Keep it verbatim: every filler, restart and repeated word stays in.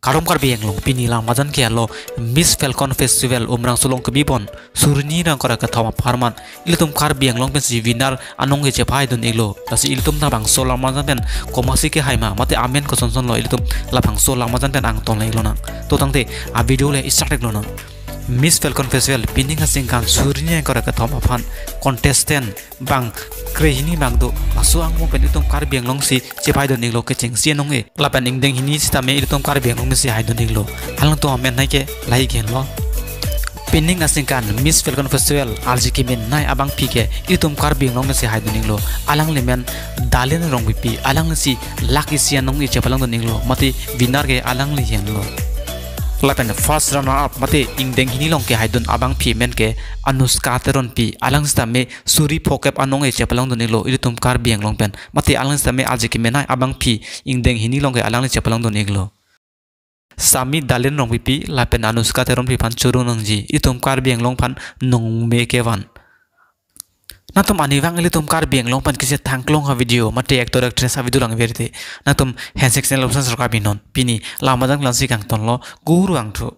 Kardom Karbi Anglong, pini Lamajan ke alo Miss Falcon Festival Umrangso along kebipon suri hini ingkoi ra kethom apharman ilitum Karbi Anglong pensi winner anong ke chepaidun iklo. Lasi ilitum labangso Lamajan pen komatsi kehai ma mate amen kosonson lo, ilitum labangso Lamajan pen angton le iklo nang. To tangte a video le start iklo nang. Miss Falcon Festival pining aningkan suri hini ingkoi ra kethom aphan contestant bang krehini bang do, laso angbong pen ilitum Karbi Anglong si chepaidun iklo kechengsi anong ke. Lapen ingdeng hini sitame ilitum Karbi Anglong pensi haidun iklo. Alangtum amen hai ke lahei henlo. Pining aningkan Miss Falcon Festival arje kemenei abangpi ke ilitum Karbi Anglong pensi haidun iklo. Alangli men Dalin Rongpipi, alanglisi lakh isi anong ke chepalongdun iklo, mate winner ke alangli henlo. Lapen first runner up mate ingdeng hini along kehaidun abangpi men ke Anushka Teronpi, alang sitame suri phokep anong ke chepalongdun iklo ilitum Karbi Anglong pen, mate alang sitame arje kemenei abangpi ingdeng hini along ke alangli chepalongdun iklo. Sami Dalin Rongpipi lapen Anushka Teronpi aphan choro nangji, ilitum Karbi Anglong aphan nongme kevan. Nangtum arnivang ilitum Karbi Anglong aphan kechethang kelong avideo mate actor actress avideo langverthe, nangtum handshake channel option sorkar binon. Pini Lamajan klangsi kangtonlo, kurvangthu.